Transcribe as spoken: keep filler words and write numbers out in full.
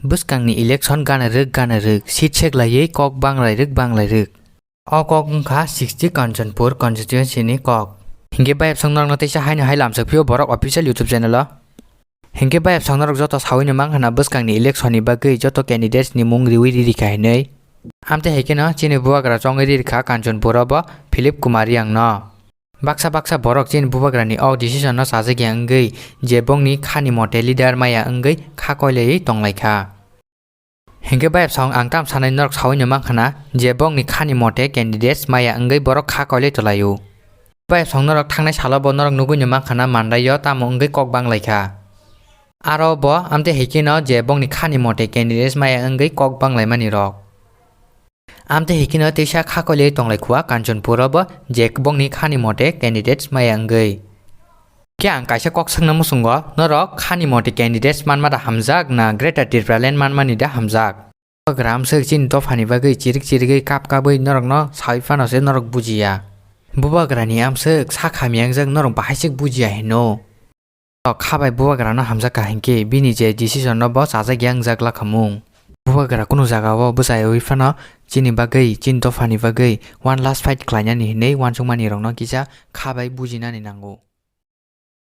Bwskangni election gana rwk gana rwk, seat sek laiwi kok banglai rwk banglai rwk. O kok wngkha sixty Kanchanpur constituency ni kok. Hinkhe bayapsong norokno teisa haino hai lamsok phio borok official YouTube channel o. Hinkhe bayapsong norok joto sawi no mankha na bwskangni election ni bagwi joto candidates ni mung riwi riri kha hinwi. Amtwi hai kheno chini bubagra chongwi riri kha Kanchanpur o bo Philip Kumar Reang no. Baksa baksa borok chini bubagrani o decision no chajak ya wngwi je bongni khani mote leader maya wngwi kha koilaiwi tonglaikha. Hinkhe bayapsong ang tam sanai norok sawi no mankha na je bongni khani mote candidates maya wngwi borok kha koilai tolaio. Bayapsong norok thangnai salo bo norok nugwi no mankha na mandaio tamo wngwi kok banglaikha. Aro bo amtwi hai kheno je bongni khani mote candidates maya wngwi kok banglaimani rok. Amtwi hai kheno teisa kha koilai tonglai khua Kanchanpur o bo je bongni khani mote candidates maya wngwi. Khe ang kaisa kok swngna muchungo, norok khani mote candidates manma da hamjak na Greater Tipraland manmani da hamjak? Bubagra amswk chini dophani bagwi chirik chirigwi kap kabwi norokno sawi phano se norok bujiya. Bubagrani amswk sak hamya wngjak norok bahai swk bujiya hino. Kha bai bubagrano hamjak kha hinkhe bini je decision no bo chajak ya wngjak lakhamung. Bubagra kunu jaga o bwchai wi phano chini bagwi, chini dophani bagwi one last fight khlainani hinwi uansukmani rokno kisa kha bai bujinani nango.